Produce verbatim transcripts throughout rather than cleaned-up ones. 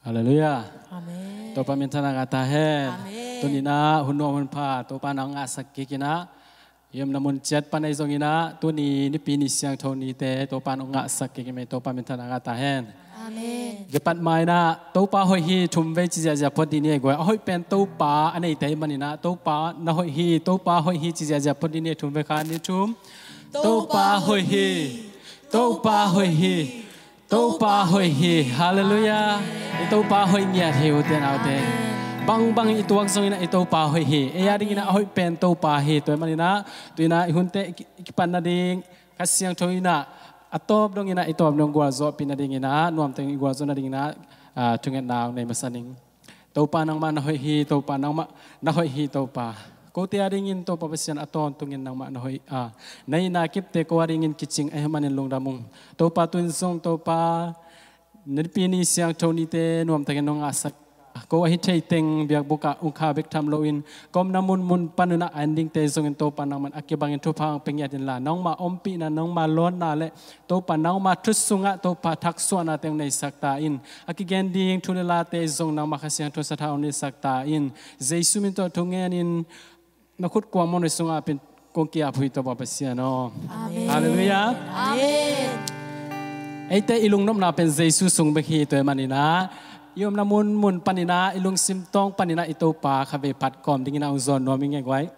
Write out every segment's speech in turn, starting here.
Halleluiah. Amen. Topa minthanna ngah ta hen. Amen. Tuni-in ah hun nuam hun pha Topa in hong ngahsak kik in ah, i omna mun ciat pan ahi zongin ah, tuni Nipi ni siangtho nite Topa in hong ngahsak kik in ah, Topa minthanna ngah ta hen. Amen. Kipat ma-in ah Topa hoih hi thum vei ci ziahziah phot ding ni ei guai. A hoih pen Topa a neite ahih manin ah, Topa na hoih hi, Topa hoih hi ci ziahziah phot ding ni ei, thum vei kha, ni thum. Topa hoih hi. Topa hoih hi. Topa hoih hi. Halleluiah. I Topa hoih ngiat hi, ute naute. Bangbang i tuak zongin ah i Topa hoih hi. Ei a dingin ah a hoih pen Topa hi. Tua ahih manin ah, tu-in ah i hunte i ki-, i kipan nading Kha Siangtho in ah a tawp dongin ah i tawp dong gualzawhpih nadingin ah, nuamteng i gualzawh nadingin ah, ah, thungetna hong nei masa ning. Topa nangmah na hoih hi, Topa nangmah na hoih hi, Topa. Kote a dingin Topa Pasian a tawntungin nangmah na hoih a, na hihna kipte ko a dingin kicing ahih manin lungdam ung. Topa tu-in zong Topa, Nipi ni siangtho nite nuamtakin nong ngahsak. Ko ahi thei teng biakbuk ah ung kha bek tham loin, ka omna munmun panin ah a en dingte zongin Topa nangman a kibangin thupha hong pia ngiat inla, nangma ompihna, nangma lawnna le Topa nangma thu sungah Topa thaksuahna teng neisak ta in. A kigen ding thu le late zong nangma Kha Siangtho sathau neisak ta in. Jesu min tawh thungen in na khut kuang mawhna sungah pen kong ki-ap uh hi, Topa Pasian aw. Amen. Halleluiah. Amen. Eite i lungnopna pen Jesu sung bek hi, tua ahih manin ah i omna munmun panin ah, i lungsim tawng panin ah i Topa kha vei phat kawm dingin ah hong zawn nuam ing ei guai.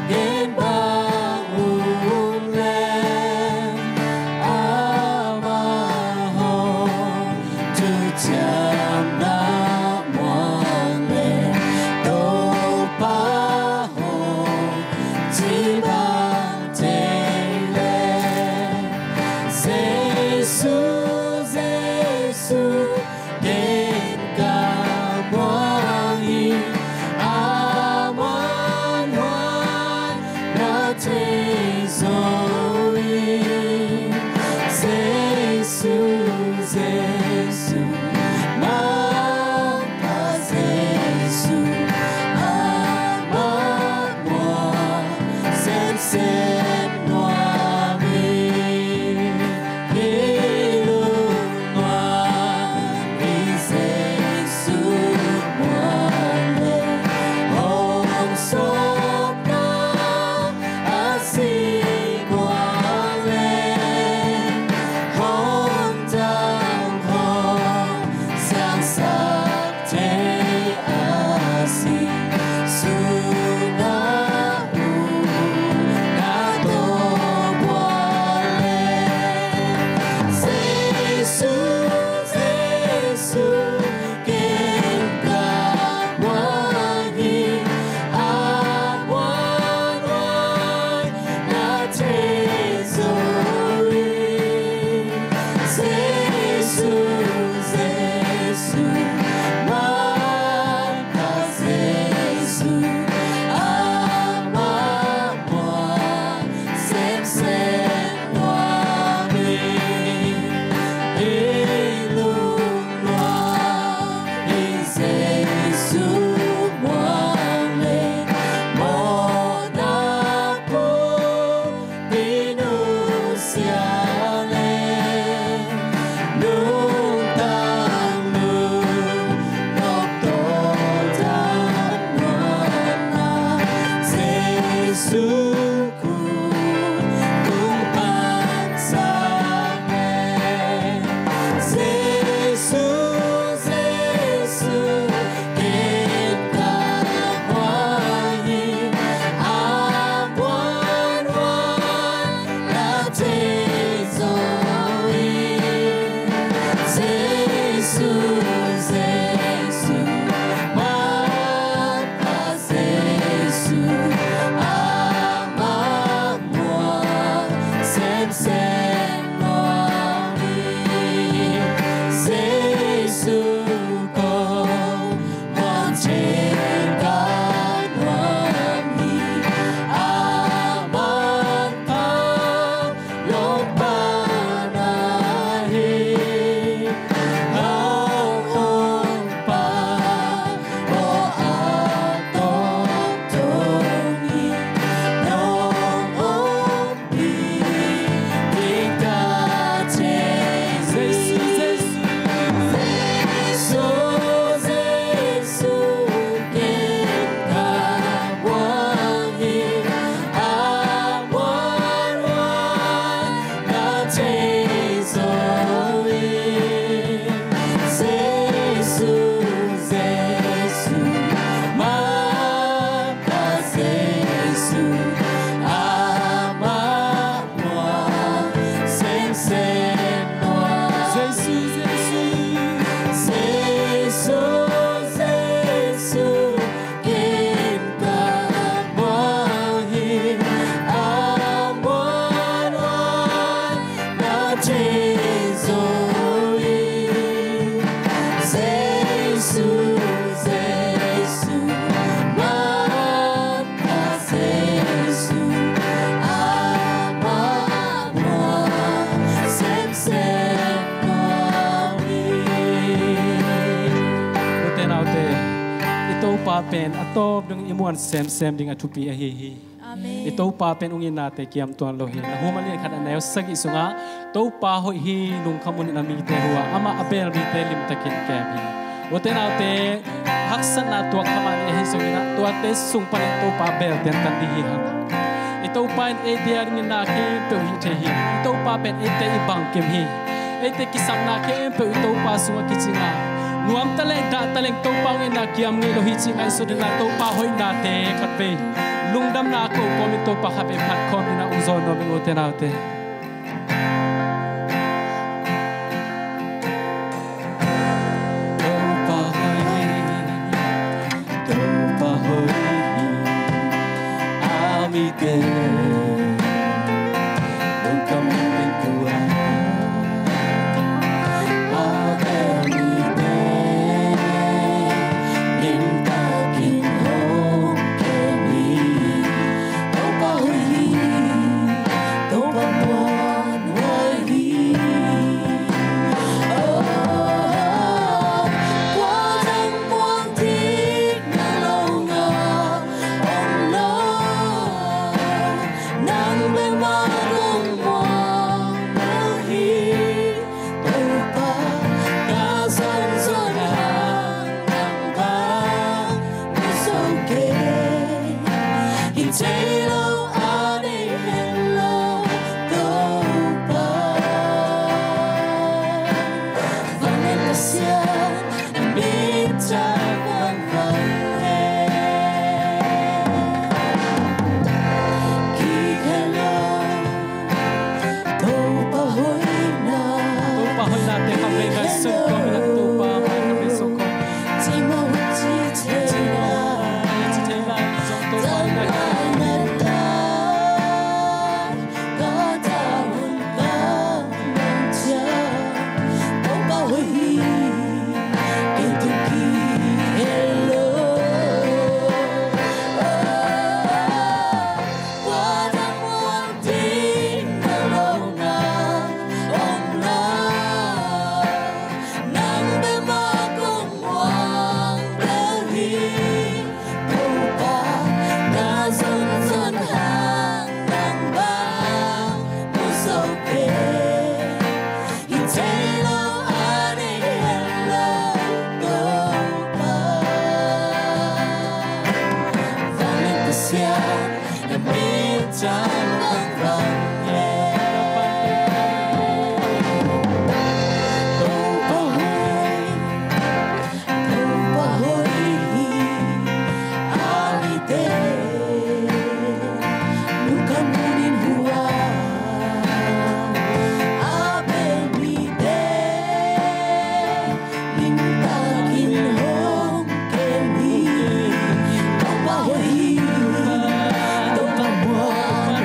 Gen bang um leng, amah hong thuciamna muang leng, Topa hong ci bang thei leng. Jesu, Jesu, gen ka muang hi, amah muang na thei zo hi. Jesu, Jesu, Pen a tawp dong i muan semsem ding a thupi ahi hi. Amen. I Topa pen ung in nate kiam tuan lo hi. Nahum a lian khat a neu sagih sungah Topa hoih hi, lungkham un, a mite hua, amah a bel mite limtakin kem hi. Ute naute, haksatna tuak kha mah ni ahi zongin ah, tuate sung panin Topa bel tentan ding hi hang. I Topa in eite a dingin na khempeuh hih thei hi. I Topa pen eite i bangkim hi. Eite kisapna khempeuh i Topa sungah kicing a, nuam taleng dah taleng Topa ung in na kiam ngei lo hi cih ngaihsut in ah, Topa hoihnate khat vei lungdamna ko kawmin Topa khat vei phat khawm in ah, ung zawn nuam ing, ute naute. Topa hoih, Topa hoih hi, a mite lungkham in tua, a bel mite limtakin hong kem hi. Topa hoih hi, Topa muanhuai hi. Oh, kua dang muang ding na lo ngah om lo. Nang bek mah kong muang lo hi. Topa, ka zonzon hang nang bang mu zo kei. Hih thei lo a nei hen lo, Topa. Vanglian Pasian, na min ciang vang vang hen. Kik hen lo, Topa hoihna. Topa hoihnate khat vei ngaihsun kawm in ah, Topa mai khat vei sung kawm. Ci mawh ci thei lai. Ci thei lai, zong Topa hoihna. Ka ta hun ka nang ciang, Topa hoih hi, kei tung kik hen lo. Kua dang muang ding na lo ngah om lo. Nang bek mah kong muang bel hi. Topa, ka zonzon hang nang bang mu zo kei. Hih thei lo a nei hen lo, Topa. Vanglian Pasian, na min ciang vang vang hen. Topa hoih, Topa hoih hi, a mite lungkham un in hua, a bel mite limtakin hong kem hi. Topa hoih hi, Topa muan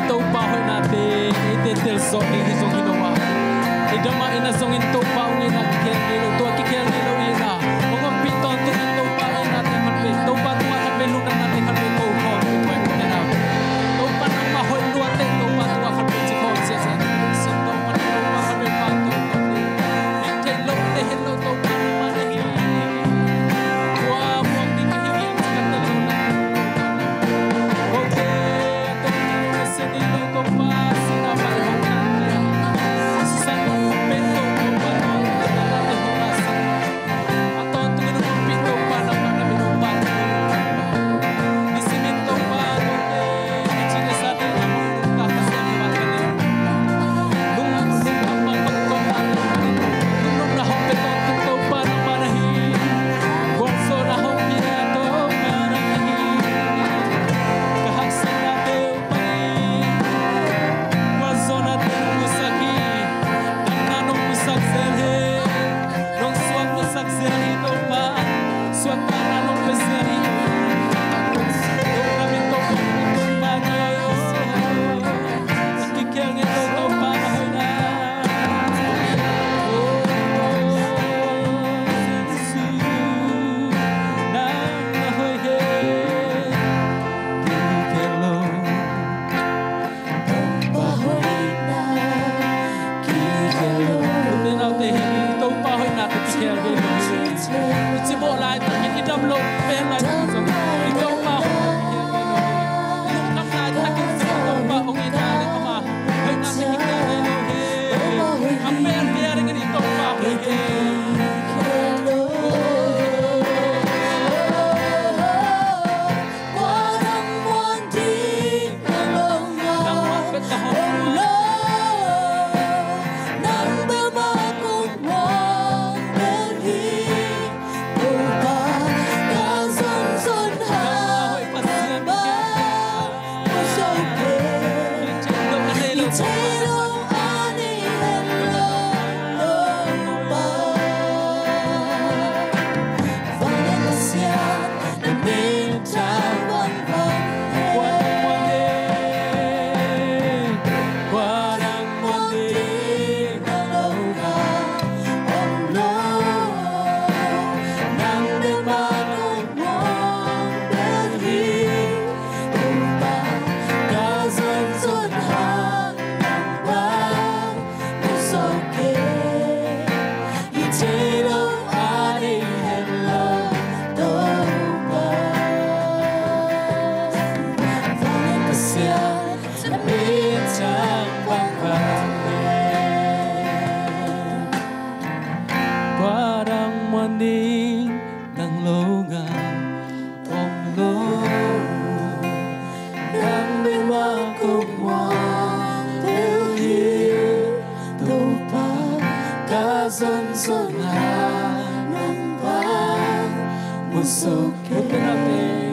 Topa hoihnate eite telzawh ding hi zong hi lo a, i dam a, i na zongin Topa hong itna kikhel ngei lo, tua kikhel ngei lo itna hong ompih tawntungin Topa itnate khat vei, Topa tungah khat vei lungdamnate khat vei ko khawm, Topa nangmah hoih luat teh Topa tungah khat vei ci khawm, siasia Topa khat vei pah Topa, theih loh, theih het loh Topa nangmah na hi. Tua muang ding ka hi, ngiam ci ka tel lo na.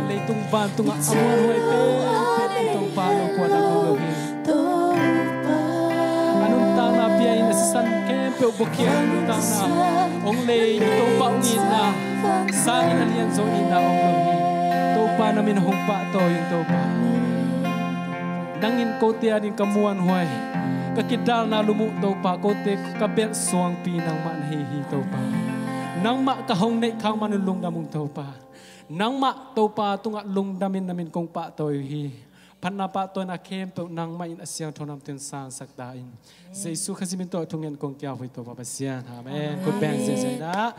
Leitung vantungah a muanhuai pen, pen Topa lo kuan a lo hi. A nuntakna pia in a sisan khempeuh buakhia in a nuntakna hong lei in Topa hong itna sangin a lianzaw itna hong lo hi. Topa na min hong pahtawi in Topa. Nangin kote ading ka muanhuai, ka kidalna lumuh Topa, kote ka belh suangpi nangmah na hi hi Topa. Nangmah ka hong neih khak man un lungdam ung Topa. Nangmah Topa tungah lungdamin na min kong pahtawi uh hi. Phatna pahtawina khempeuh nangmah in a siangtho namtun sansak ta in. Jesu Khazih min tawh thungen kong kiau hi Topa Pasian. Amen. Amen. Khut beng ziahziah inah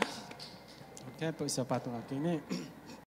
khempeuh Siapa tungah kik ni.